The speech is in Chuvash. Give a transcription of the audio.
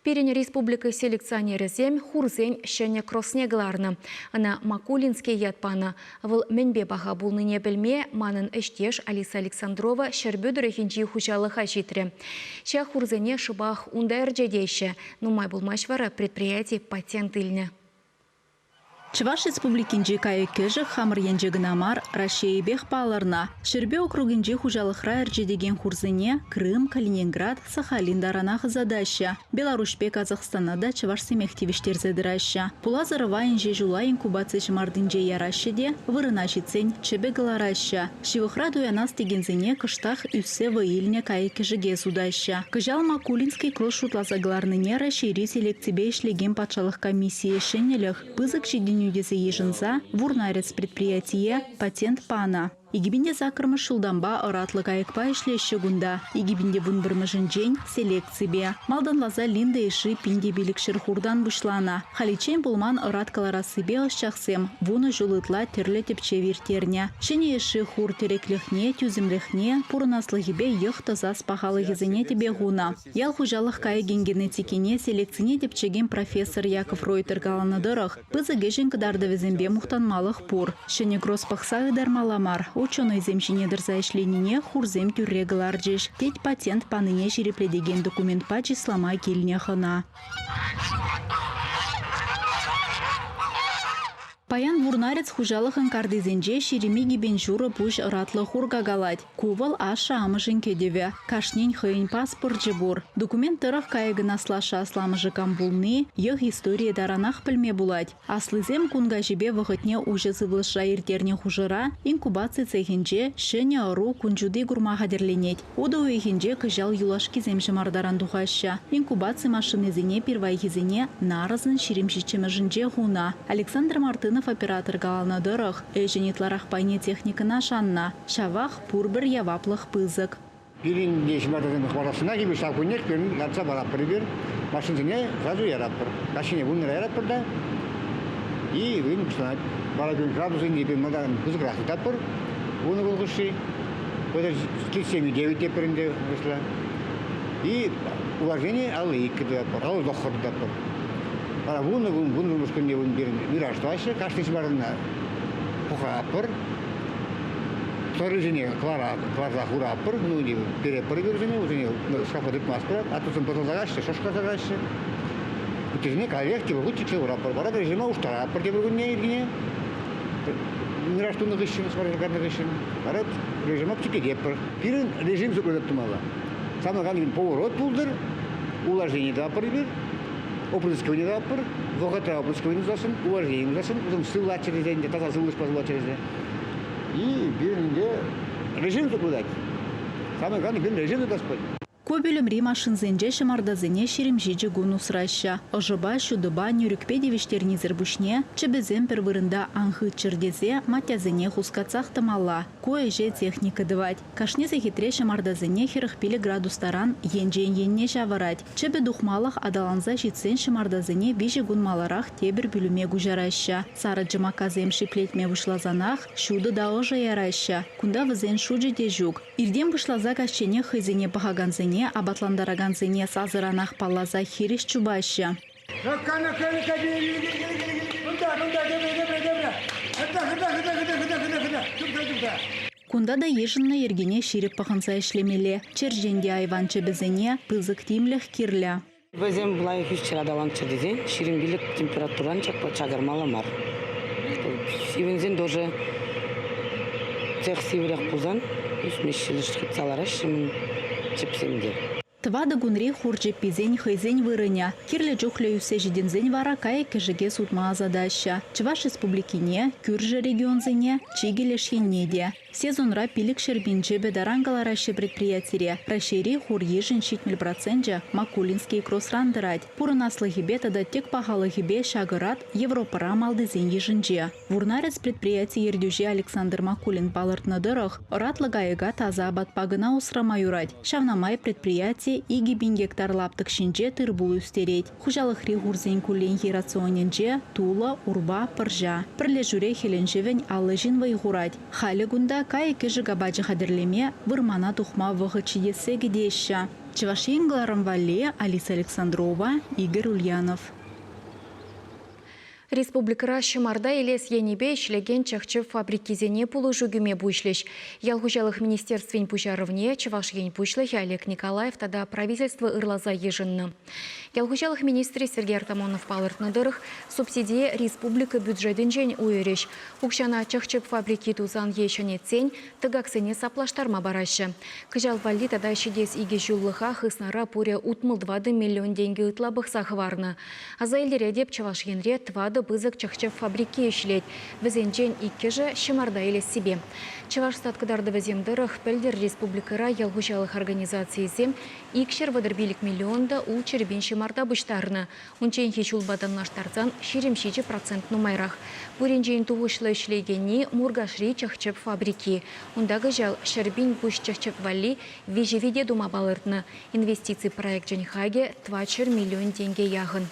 Пирӗн республика селекционерӗсем хурсен ҫӗнӗ кросне кӑларнӑ. Ӑна Макулинский ят панӑ. Вӑл мӗнпе паха пулнине пӗлме манӑн ӗҫтеш Алиса Александрова Ҫӗрпӳ тӑрӑхӗнчи хуҫалӑха ҫитрӗ. Ҫак хурсене шӑпах унта ӗрчетеҫҫӗ. Нумай пулмасть вара предприяти патент илнӗ. Чӑваш Республикинчи кайӑк-кӗшӗк хамӑр енче кӑна мар, Раҫҫейӗпех палӑрнӑ. Ҫӗрпӳ округӗнчи хуҫалӑхра ӗрчетекен хурсене Крым, Калининград, Сахалин таранах ӑсатаҫҫӗ. Беларуҫпе Казахстана та чӑвашсемех тивӗҫтерсе тӑраҫҫӗ. Пулас ӑрӑва инҫе ҫула инкубаци ҫӑмартинче яраҫҫӗ те вырӑна ҫитсен чӗпӗ кӑлараҫҫӗ. Ҫывӑхра туянас текенсене кӑштах ӳссе вӑй илнӗ кайӑк-кӗшӗке сутаҫҫӗ. Кӑҫал Макулинский кросс шутласа кӑларнине Раҫҫейри селекципе ӗҫлекен патшалӑх комиссийӗ ҫӗнӗлӗх, пысӑк ҫитӗнӳ тесе йышӑнса Вурнарец предприятие патент панӑ. 2008-мӗш ҫултанпа ӑратлӑ кайӑкпа ӗҫлеҫҫӗ кунта. 2011-мӗшӗнчен селекципе. Малтанласа Линда йышши 1500 хуртан пуҫланӑ. Халиччен пулман ӑрат кӑларассипе ӑсчахсем вунӑ ҫул ытла тӗрлӗ тӗпчев ирттернӗ. Ҫӗнӗ йышши хур тӗреклӗхне, тӳсӗмлӗхне, пурӑнаслӑхӗпе йӑх тӑсас пахалӑхӗсене тӗпе хунӑ. Ял хуҫалӑх кайӑкӗн генетикине селекцине тӗпчекен профессор Яков Ройтер каланӑ тӑрӑх, пысӑк ӗҫӗн кӑтартӑвӗсемпе мухтанмалӑх пур. Ҫӗнӗ кросс пӑхса ытармалла мар, ученӑйсем ҫине тӑрса ӗҫленине хурсем тӳрре кӑларчӗҫ, тет патент панине ҫирӗплетекен документпа чыслама килнӗ хӑна. Паян Вурнарец хуҫалӑхӑн картисенче 22,5 пуҫ ӑратлӑ хур какалать. Ку вӑл ашшӗ-амӑшӗн кӗтӗвӗ. Кашнин хӑйӗн паспорчӗ пур. Документ тӑрӑх кайӑкӑн аслашшӗ-асламӑшӗ кам пулни, йӑх историйӗ таранах пӗлме пулать. Аслисем кун каҫипе вӑхӑтне уҫӑ сывлӑшра ирттернӗ хушӑра инкубаци цехӗнче ҫӗнӗ ӑру кун ҫути курма хатӗрленет. Утӑ уйӑхӗнче кӑҫал юлашкисем ҫӑмартаран тухаҫҫӗ. Инкубаци машинисене пирвайхисене нарӑсӑн 27-мӗшӗнче хунӑ. Александр Мартынов оператор каланӑ тӑрӑх, ӗҫӗн ытларах пайне техникӑна шаннӑ. Ҫавах пурпӗр яваплӑх пысӑк. Пирӗн те ҫӑмартасем хӑварасшӑнах эпир ҫав куннех пирӗн лартса паратпӑр эпир. Машинсене сразу яратпӑр. Каҫхине вуннӑра яратпӑр та и вырӑн пуҫланать. Вара пирӗн градусӗн эпир малтан пысӑкрах тытатпӑр. 10 кун хушши. Это 37,9 тетпӗр ӗнтӗ вырӑсла. И уложение 52 тытатпӑр, 59 тытатпӑр. Вара вунӑ кун, вуннӑмӗш кунне пирӗн мираж тӑваҫҫӗ, кашни ҫӑмартана пухатпӑр. Тӑррисене кӑларса хуратпӑр, ну, перетпӗр вӗсене, вӗсене шкафа тытмастпӑр, а тусем пӑсӑлса каҫҫӗ, шӑшкаса каҫҫӗ. Ыттисене каллех тепӗр хут чиксе хуратпӑр. Вара режима уштаратпӑр тепӗр кунне ирхине. Мираж тунӑ хыҫҫӑн, смотритель хыҫҫӑн, вара режима тикететпӗр. Пирӗн режим соблюдать тумалла. Самое главное, поворот пултӑр, уложение тӑватпӑр эпир, опрыскивание тӑватпӑр, вӑхӑтра опрыскивание тусассӑн, уложение тусассӑн, вӗсем сывлаччӑр тесе ӗнтӗ, таса сывлӑшпа сывлаччӑр тесе. И пирӗн ӗнтӗ режим соблюдать. Самое главное, пирӗн режим тытас пулать. Ку пӳлӗмри машинсенче ҫӑмартасене 27 кун усраҫҫӗ. Ӑшӑпа, ҫутӑпа, нӳрӗкпе тивӗҫтернисӗр пуҫне чӗпӗсем пӗр вырӑнта ан хытчӑр тесе маттясене хускатсах тӑмалла. Ку ӗҫе техника тӑвать. Кашни сехетре ҫӑмартасене 45 градус таран енчен енне ҫавӑрать. Чӗпӗ тухмалӑх аталанса ҫитсен ҫӑмартасене виҫӗ кун маларах тепӗр пӳлӗме куҫараҫҫӗ. Сарӑ чӑмаккасем шиплетме пуҫласанах ҫутӑ та ӑшӑ яраҫҫӗ. Кунта вӗсен шучӗ те ҫук. Иртен пуҫласа каҫченех хӑйсене пӑхакансене, апатлантаракансене сасӑранах палласа хирӗҫ чупаҫҫӗ. Кунта та йышӑннӑ йӗркене ҫирӗп пӑхӑнса ӗҫлемелле. Черчен те айван чӗпӗсене пысӑк тимлӗх кирлӗ. Вӗсем лайӑх ӳсчӗр аталанччӑр тесен 25 температурӑран чакармалла мар. Сивӗнсен тоже цех сивӗрех пулсан ӳсмеҫҫӗ, хытса лараҫҫӗ чӗпсем те. Тӑватӑ кунри хур чӗпписен хӑйсен вырӑнӗ. Кирлӗ чухлӗ ӳссе ҫитӗнсен вара кайӑк-кӗшӗке сутма ӑсатаҫҫӗ. Чӑваш Республикине, кӳршӗ регионсене, чикӗ леш енне те. Сезонра 500 пин чӗпӗ таран кӑлараҫҫӗ предприятире. Раҫҫейри хур йышӗн 70 проценчӗ Макулинский кросран тӑрать. Пурӑнаслӑхӗпе тата тӗк пахалӑхӗпе ҫак ӑрат Европӑра малтисен йышӗнче. Вурнарец предприяти ертӳҫи Александр Макулин палӑртнӑ тӑрӑх, ӑратлӑ кайӑка таса апатпа кӑна усрама юрать. Ҫавна май предприяти Пӗрлешӳре 2000 гектар лаптӑк ҫинче тыр-пул ӳстерет. Хуҫалӑхри хурсен кулленхи рационӗнче тулӑ, урпа, пӑрҫа. Пӗрлешӳре хӗлӗн-ҫӑвӗн 50 ҫын вӑй хурать. Халӗ кунта кайӑк-кӗшӗк апачӗ хатӗрлеме, вырмана тухма вӑхӑт ҫитессе кӗтеҫҫӗ. Чӑваш Ен кӑларӑм валли Алиса Александрова, Игорь Ульянов. Республикӑра ҫӑмарта илес енӗпе ӗҫлекен чӑх-чӗп фабрикисене пулӑшу кӳме пуҫлӗҫ. Ял хуҫалӑх министерствин пуҫарӑвне Чӑваш Ен Пуҫлӑхӗ Олег Николаев тата правительство ырласа йышӑннӑ. Ял хуҫалӑх министрӗ Сергей Артамонов палӑртнӑ тӑрӑх, субсидие республика бюджетӗнчен уйӑрӗҫ. Укҫана чӑх-чӗп фабрики тусан е ҫӗнетсен тӑкаксене саплаштарма параҫҫӗ. Кӑҫал валли тата ҫитес икӗ ҫуллӑха хыснара пурӗ 64 миллион тенкӗ ытла пӑхса хӑварнӑ. Аса илтеретӗп, Чӑваш Енре тӑватӑ пысӑк чӑх-чӗп фабрики ӗҫлет. Вӗсенчен иккӗшӗ ҫӑмарта илессипе. Чӑвашстат кӑтартӑвӗсем тӑрӑх пӗлтӗр республикӑра ял хуҫалӑх организацийӗсем 235 миллион та ултҫӗр пин ҫӑмарта пуҫтарнӑ. Унчченхи ҫулпа танлаштарсан 27% нумайрах. Пуринчен тухӑҫлӑ ӗҫлекенни Муркашри чӑх-чӗп фабрики. Унта кӑҫал 100 000 пуҫ чӑх-чӗп валли виҫӗ вите тума палӑртнӑ. Инвестици проекчӗн хакӗ 400 миллион тенке яхӑн.